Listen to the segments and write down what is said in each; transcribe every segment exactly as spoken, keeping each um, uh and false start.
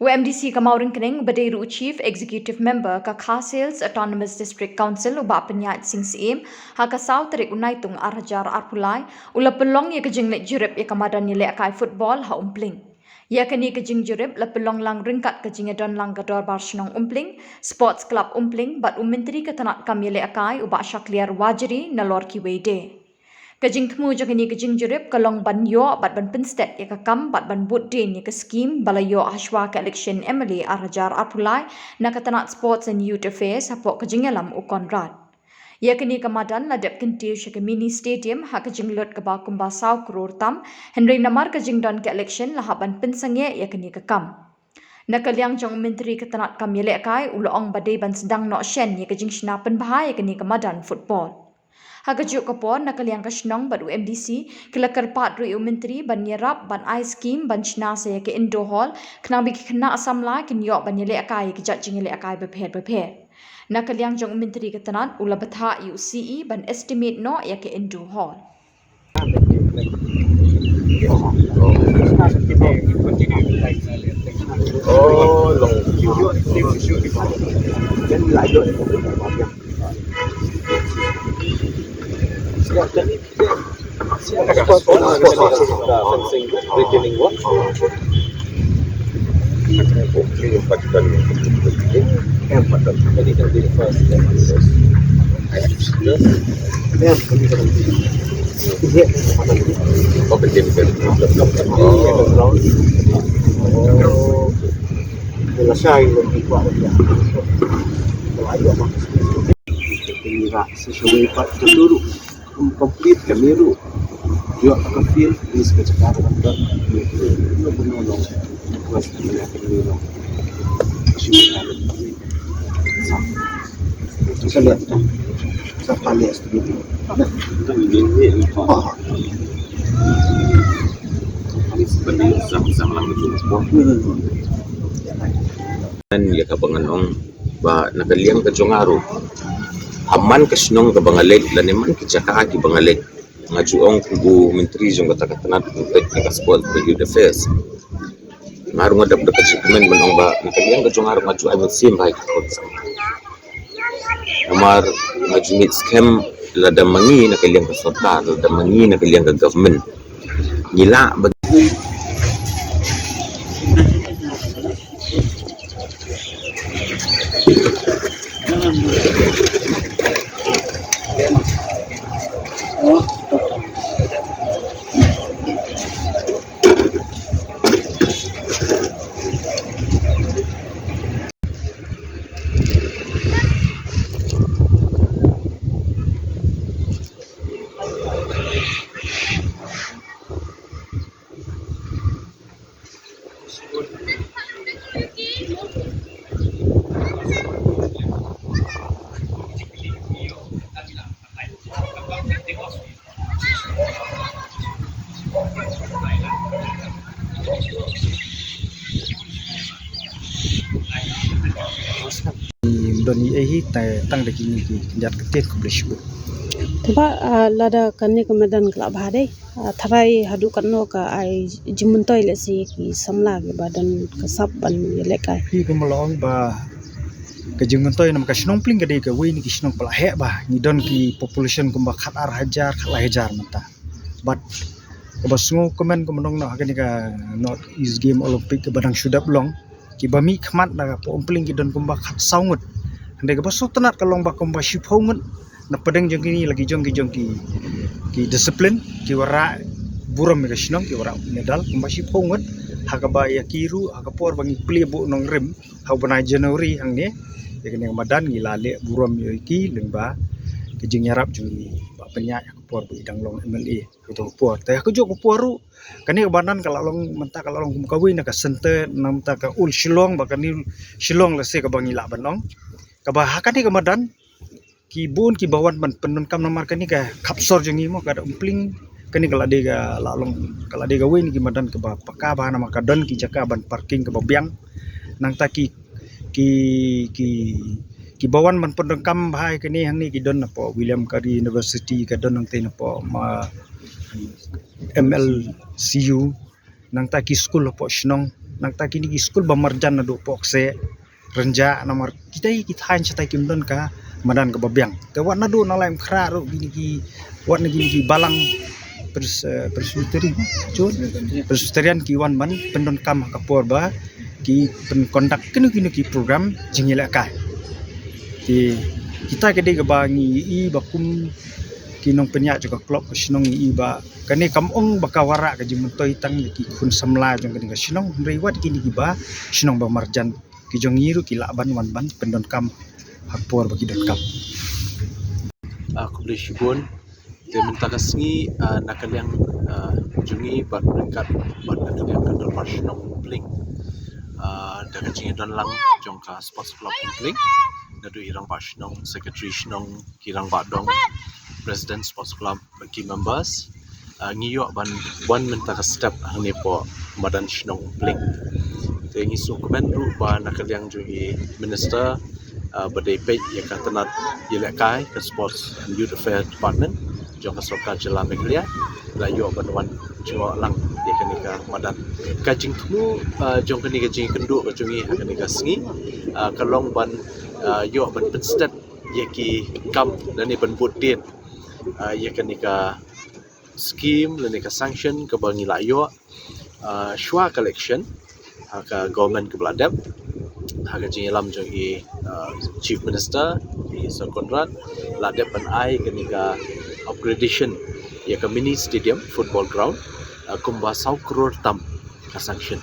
U MDC ka Mawryngkneng uba dei ruh u Chief Executive Member ka Khasi Hills Autonomous District Council u Bah Pynïaid Sing Syiem, ha ka saw tarik u Naitung ar hajar arphew lai, u la pynlong ïa ka jingleit jurip ïa ka madan ïalehkai football ha Umpling. Ïa kane ka jingjurip la pynlong lang ryngkat ka jingïadon lang ka Dorbar Shnong Umpling, Sports Club Umpling bad u Myntri ka tnat kam ïalehkai u Bah Shakliar Warjri nalor kiwei de. Ka jingthmu jong kane ka jingjurip ka long ban ïoh bad ban pynstet ïa ka kam bad ban bud dien ïa ka skhim ba la ïoh hashwa ka election MLA ar hajar arphew lai na ka tnat Sports and Youth Affairs hapoh ka jingïalam u Conrad. Ïa kane ka madan la dep kyntiew sha ka mini stadium ha ka jinglut kaba kumba saw klur tam, hynrei namar ka jingdon ka election la hap ban pynsangeh ïa kane ka kam. Na ka liang jong u Myntri ka tnat kam ïalehkai u la ong ba dei ban sdang noh shen ïa ka jingshna pynbha ïa kane ka madan football. Ha kajuh ka por, na ka liang ka shnong bad u MDC ki la kyrpad ruh ïa u Myntri ban ïarap ban ai skhim ban shna sa ïa ka indoor hall, khnang ba ki khynnah samla kin ïoh ban ïalehkai ïa ka jait jingïalehkai bapher bapher. Na ka liang jong u Myntri ka tnat u la bthah ïa u CE ban estimate noh ïa ka indoor hall. Complete ka miru. Ïoh ka field, please ka jaka ka dang dot. Ïoh ka no no. Request ka miru ka miru. Sa. Sa lihat. Sa palias tu. Tang gini ni. Ini sebenarnya sama-sama lang tu. Hmm. Ngan ïa kaba ngan ong ba na ka liang ka jong nga ruh, ha man ka shnong kaba nga leit lane man ki jaka kiba nga leit, nga ju ong kum u Myntri jong kata ka tnat, u peit na ka Sports bad Youth Affairs. Nga ruh nga dap da ka jingkmen ban ong ba na ka liang ka jong nga ruh nga ju ai mynsiem ba ha ki khun. Namar nga ju mih skhem lada ma ngi na ka liang ka sorkar, lada ma ngi na ka liang ka government, ngi lah ba Don i ei hi tang da kine ki kynjat kyntien, khublei shibun. Te bah, ah, lada kane ka madan ka la bha dei, ah, tharai haduh katno ka ai jingmyntoi lehse ki samla kiba don ka sap ban ïalehkai? Phi kumba la ong ba ka jingmyntoi namar ka shnong Pling ka dei kawei na ki shnong ba la heh bha, ngi don ki population kumba khat ar hajar, khat lai hajar mynta. Bad kaba sngewkmen kumba nong noh ha kane ka North East Game Olympic kaba dang shu dep long, kiba mih khmat na ka Umpling ki don kumba khat saw ngut. Hynrei kaba sngewtynnat ka long ba kumba shiphew ngut na pdeng jong kine la ki jong ki jong ki, ki discipline, ki wanrah burom ïa ka shnong, ki wanrah medal kumba shiphew ngut. Ha kaba ïa ki ruh ha ka por ba ngi plie buh nongrim ha u bnai January hangne, ïa kane ka madan ngi la leh burom ïa ki lyngba ka jingïarap jong i Bah Pynïaid ha ka por ba i dang long MLA. Kato ka por. Te ha kajuh ka por ruh kane ka madan ka la long, mynta ka la long kum kawei na ka center, na mynta ka old Shillong, ba kane Shillong lehse kaba ngi lah ban ong. Kaba ha kane ka madan ki bun kiba wan ban pyndonkam namar kane ka khap sor jong ngi mo, ka da Umpling, kane ka la dei ka la long, ka la dei kawei na ki madan kaba paka bha namar ka don ki jaka ban parking kaba biang. Nangta ki, ki, ki, kiba wan ban pyndonkam bha ïa kane hangne ki don napoh William Carey University, ka don nangta napoh ma MLCU, nangta ki skul hapoh shnong. Nangta kine ki skul ba marjan naduh Pohkseh, Rynjah, namar kita ki thaiñ shatai kim don ka madan kaba biang. Te wat naduh na Laitumkhrah ruh kine ki, wat na kine ki balang Pres-, eh, Presbytery, chun Presbyterian ki wan ban pyndonkam ha ka por ba ki pynconduct kino kino ki program jingïalehkai. Te kita ka dei kaba ngi ïohi ba kum ki nongpynïaid jong ka club ka shnong ngi ïohi ba kane kam ong ba ka wanrah ka jingmyntoi tang ïa ki khun samla jong kane ka shnong, hynrei wat kine kiba shnong ba marjan ki jong ngi ruh ki lah ban wan ban pyndonkam ha ka por ba ki donkam. Ah, khublei shibun. Te mynta ka sngi, ah, na ka liang, ah, jong ngi bad ryngkat bad na ka liang ka dorbar shnong Umpling, ah, da ka jingdon lang jong ka Sports Club Umpling, naduh i rangbah shnong, secretary shnong, ki rangbah dong, president Sports Club, ki members, ah, ngi ïoh ban wan mynta ka step hangne hapoh madan shnong Umpling. Te ngi sngewkmen ruh ba na ka liang jong i minister, ah, ba dei peit ïa ka tnat ïalehkai, ka Sports and Youth Affairs Department jong ka sorkar jylla Meghalaya, la ïoh ban wan jngoh lang ïa kane ka madan. Ka jingthmu, ah, jong kane ka jingkynduh ka jong ngi ha kane ka sngi, ah, ka long ban, ah, ïoh ban pynstet ïa ki kam lane ban bud dien, ah, ïa kane ka scheme lane ka sanction kaba ngi la ïoh, ah, shuwa ka election ha ka government kaba la dep, ha ka jingïalam jong i, ah, Chief Minister, i Sir Conrad, la dep ban ai kane ka upgradation ïa ka mini stadium football ground, ah, kumba saw klur tam ka sanction.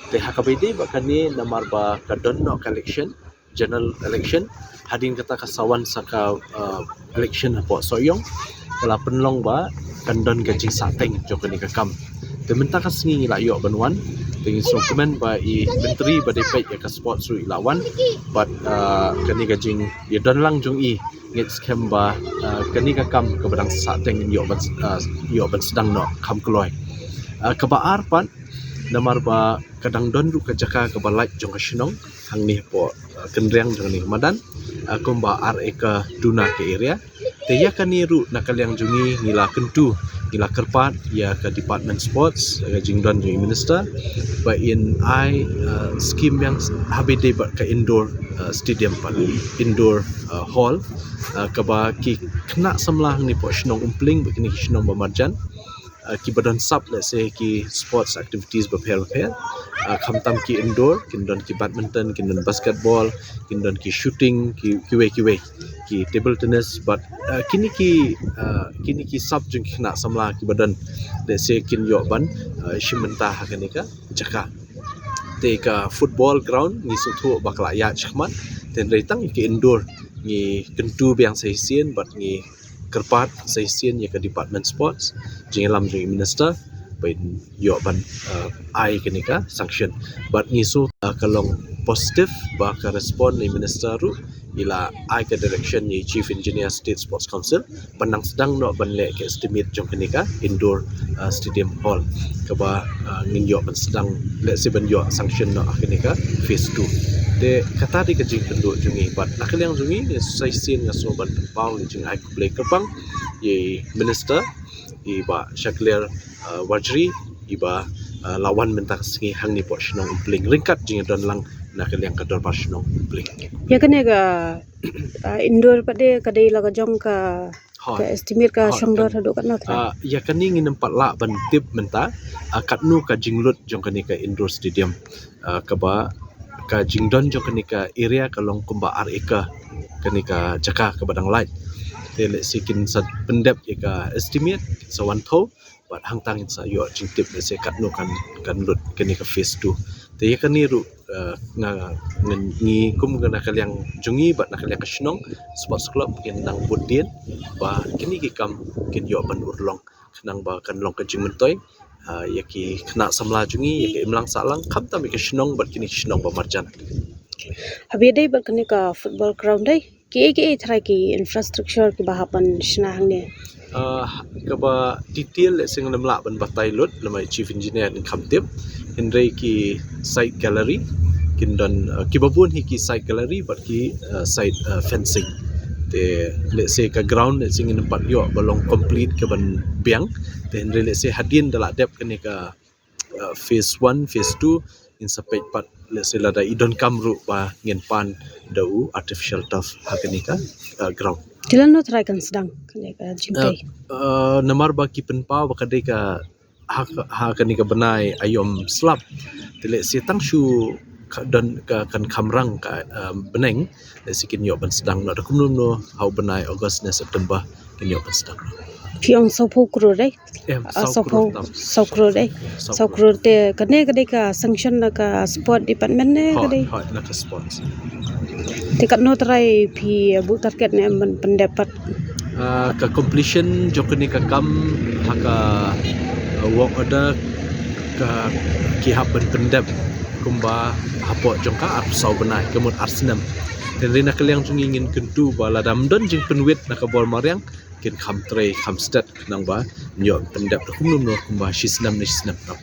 Te ha kaba ïadei bad kane namar ba ka don noh ka election, general election, hadien kata ka sa wan sa ka, uh, election hapoh Sohiong, ka la pynlong ba kan don ka jingsahteng jong kane ka kam. Te mynta ka sngi ngi la ïoh ban wan, te ngi sngewkmen ba i Myntri ba dei peit ïa ka sports ruh i la wan, bad, uh, kane ka jingïadon lang jong i ngeit skhem ba, uh, kane ka kam kaba dang sahteng ngin ïoh ban, uh, ïoh ban sdang noh kham kloi. Uh, kaba ar pat, namar ba ka dang don ruh ka jaka kaba lait jong ka shnong hangne hapoh, uh, kynriang jong kane ka madan, uh, kumba ar acre duna ka area. Te ïa kane ruh na ka liang jong ngi ngi la kyntu, ngi la kyrpad ïa ka Department Sports, ka jingdon jong i Minister, ba in ai, uh, skim biang ha kaba ïadei bad ka indoor, uh, stadium pat, indoor, uh, hall, uh, kaba ki khynnah samla hangne hapoh shnong Umpling bad kine ki shnong ba marjan, uh, kiba don sap, let's say, ki sports activities bapher bapher. Uh, khamtam ki indoor, kin don ki badminton, kin don basketball, kin don ki shooting, ki, kiwei kiwei, ki table tennis, bad, uh, kine ki, uh, kine ki sap jong ki khynnah samla kiba don, let's say, kin ïoh ban, uh, shim bynta ha kane ka jaka. Te ka football ground ngi sngewthuh ba ka la ïaid shakhmat, te hynrei tang ki indoor ngi kyntu biang sa shisien bad ngi kyrpad sa shisien ïa ka Department Sports, jingïalam jong i Minister, ba in ïoh ban, uh, ai kane ka sanction. Bad ngi sngew, uh, ka long positive ba ka respond na i Minister ruh, i la ai ka direction ïa i Chief Engineer State Sports Council ban nang sdang noh ban leh ka estimate jong kane ka indoor, uh, stadium hall, kaba, uh, ngin ïoh ban sdang, lehse ban ïoh sanction noh ha kane ka phase two. Te kata dei ka jingkynduh jong ngi, bad na ka liang jong ngi, sa shisien nga sngew ban pynpaw ïa ka jingai khublei kyrpang ïa i Minister, i Bah Shakliar, uh, Warjri, iba, uh, la wan mynta ka sngi hangne hapoh shnong Umpling ryngkat jingdon lang na ka liang ka dorbar shnong Umpling. Ïa kane ka, uh, indoor pat de ka dei la ka jong ka, hooid, ka estimate ka, hooid, shong dor haduh katno? Uh, ïa kane ngim pat lah ban tip mynta, uh, katno ka jinglut jong kane ka indoor stadium. Uh, kaba ka jingdon jong kane ka area ka long kumba ar acre kane ka jaka kaba dang lait. Te lehse kin sa pyndep ïa ka estimate, kin sa wan thew, bad hangta ngin sa ïoh jingtip lehse katno kan, kan lut kane ka phase two. Te ïa kane ruh, uh, nga, ngan, ngi kum na ka liang jong ngi bad na ka liang ka shnong Sports Club kin nang bud dien ba kine ki kam kin ïoh ban urlong khnang ba kan long ka jingmyntoi, uh, ïa ki khynnah samla jong ngi, ïa ka imlang sahlang, khamtam ïa ka shnong bad kine ki shnong ba marjan. Haba ïadei bad kane ka football ground dei, kiei kiei trai ki infrastructure kiba hap ban shna hangne? Uh, kaba detail lehse ngam lah ban batai lut, namar i Chief Engineer in kham tip. Hynrei ki side gallery kin don, uh, kiba bun hi ki side gallery bad ki, uh, side, uh, fencing. Te lehse ka ground lehse ngim pat ïoh ba long complete kaban biang. Te hynrei lehse hadien da la dep kane ka, uh, phase one, phase two, Sa peit pat lehse lada i donkam ruh ba ngin pan da u artificial turf ha kane ka, uh, ground. Te lano trai kan sdang kane ka jingtei? Uh, namar ba ki pynpaw ba ka dei ka ha, ha kane ka bnai aïom slap. Te lehse tang shu ka don ka kan kham rang ka, um, bneng, lehse kin ïoh ban sdang noh da kumno kumno ha u bnai August ne September kin ïoh ban sdang noh. Phi ong saw phew klur dei? Em, Ah, saw klur tam. Saw klur dei. Saw Saw klur te kane ka dei ka sanction na ka sport department ne ka Hooid, dei? hooid, na ka sports. Te katno trai phi buh target ne ban pyndep pat? Ah, ka completion jong kane ka kam ha ka, ah, work order ka ki hap ban pyndep kumba hapoh jong ka arphew saw bnai, ka mut ar snem. Te na ka liang jong ngi ngin kyntu ba lada ym don jingpynwit na ka bor mariang kin kham trei kham stet khnang ba ïoh pyndep da kumno kumno kumba shi snem ne shi snem tam.